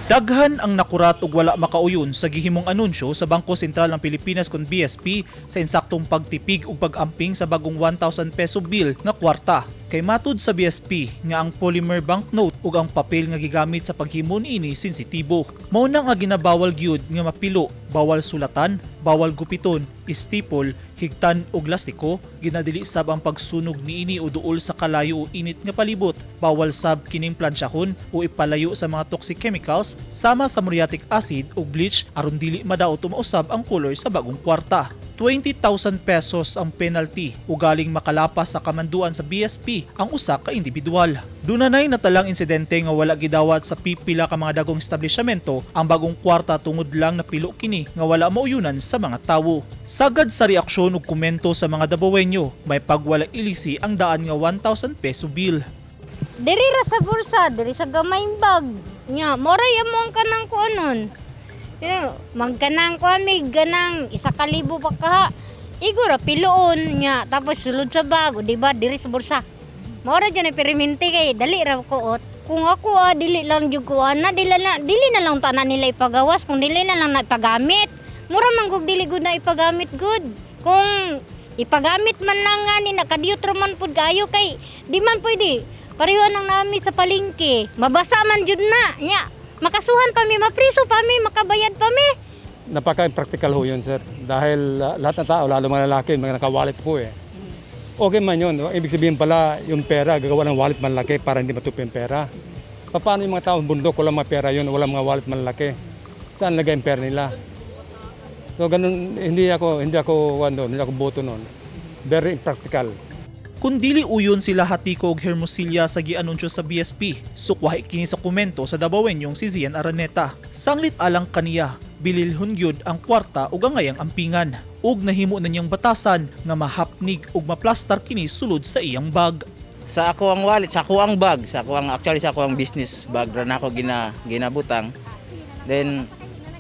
Daghan ang nakurat ug wala makauyon sa gihimong anunsyo sa Bangko Sentral ng Pilipinas kon BSP sa insaktong pagtipig ug pag-amping sa bagong 1,000 peso bill nga kwarta. Kay matud sa BSP nga ang polymer banknote ug ang papel nga gigamit sa paghimo niini sensitibo. Mao na nga ginabawal gyud nga mapilo, bawal sulatan, bawal gupiton, staple, higtan og lastiko, ginadili sab ang pagsunog niini o duol sa kalayo o init nga palibot. Bawal sab kining plantsahon o ipalayo sa mga toxic chemicals sama sa muriatic acid o bleach aron dili madaot o mausab ang color sa bagong kwarta. 20,000 pesos ang penalty o galing makalapas sa kamanduan sa BSP ang usa ka individual. Dunanay natalang insidente nga wala gidawat sa pipila ka mga dagong establishmento ang bagong kwarta tungod lang napilo kini nga wala mauyunan sa mga tawo. Sagad sa reaksyon ug komento sa mga Dabawenyo, may pagwala ilisi ang daan nga 1,000 peso bill. Diri ra sa bulsa, diri sa gamayng bag. Nya, moray amo ang kanang kuanon. Magkanang kuan may ganang 1,000 pa kaha. Igo ra piloon nya tapos sulod sa bag, o di ba diri sa bulsa. Mora jud ni perimente kay dali ra kuot. Kung ako dili lang jud ko ana, dili na lang tanan nila ipagawas kung dili na lang na ipagamit. Mura man gug dili gud na ipagamit gud. Kung ipagamit man lang nga ni nakadiyot ra man pud kaayo kay di man pwede. Pareho nang nami sa palengke. Mabasa man jud na. Nya, makasuhan pa mi, mapriso pa mi, makabayad pa mi. Napaka-impractical ho yun, sir. Dahil lahat ng tao, lalo mga lalaki, mga naka-wallet po eh. Okay man yun. Ibig sabihin pala, yung pera, gagawa ng wallet malaki para hindi matupi yung pera. Paano yung mga taong bundok, walang mga pera yun, walang mga wallet malaki? Saan lagay yung pera nila? So ganun, hindi ako, ano, hindi ako boto noon. Very impractical. Kung dili uyon sila Hatiko og Hermosilla sa gianunsyo sa BSP, sukwahi kini sa komento sa Dabawenyong si Zian Araneta. Sanglit alang kaniya, bililhon gyud ang kwarta ug ang ngayang ampingan. Ug nahimo na niyang batasan nga mahapnig ug maplastar kini sulod sa iyang bag. Sa ako ang wallet, sa ako ang bag, sa ako ang actually sa ako ang business bag ra nako ginabutang. Then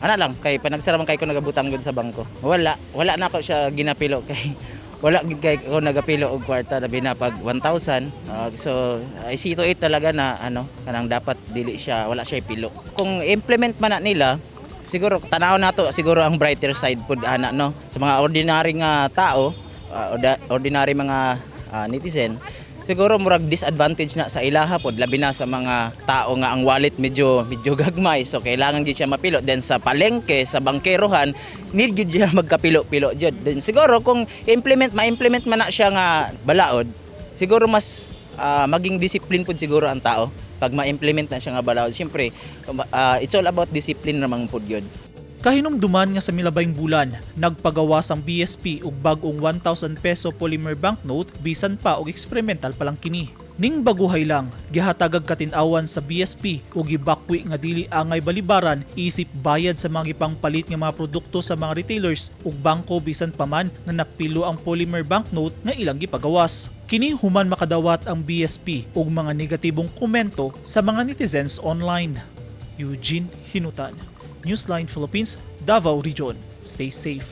ana lang kay panagsara man kay ko nagabutang gud sa bangko. Wala na ako siya ginapilo kay wala gid kay ko nagapilo og kwarta labi na pag 1,000. So I see to it talaga na ano kanang dapat dili siya wala siya ipilo. Kung implement man na nila, siguro tanaw nato siguro ang brighter side pud ana, no, sa mga ordinary nga tao, ordinary mga netizen. Siguro murag disadvantage na sa ilaha pod, labi na sa mga tao nga ang wallet medyo medyo gagmay, so kailangan gid siya mapilo. Then sa palengke, sa bangkerohan, need gid siya magkapilo-pilo jud. Then siguro kung implement ma-implement man na siya nga balaod, siguro mas maging discipline pod siguro ang tao pag ma-implement na siya nga balaod. Siyempre, it's all about discipline ramang pod yun. Kahinumduman nga sa milabayng bulan, nagpagawas ang BSP og bag-ong 1,000 peso polymer banknote bisan pa og experimental pa lang kini. Ning baguhay lang, gihatagag katin-awan sa BSP ug gibakwi nga dili angay balibaran isip bayad sa mga gipangpalit nga mga produkto sa mga retailers ug bangko bisan pa man nga napilo ang polymer banknote nga ilang gipagawas. Kini human makadawat ang BSP og mga negatibong komento sa mga netizens online. Eugene Hinutan, Newsline Philippines, Davao Region. Stay safe.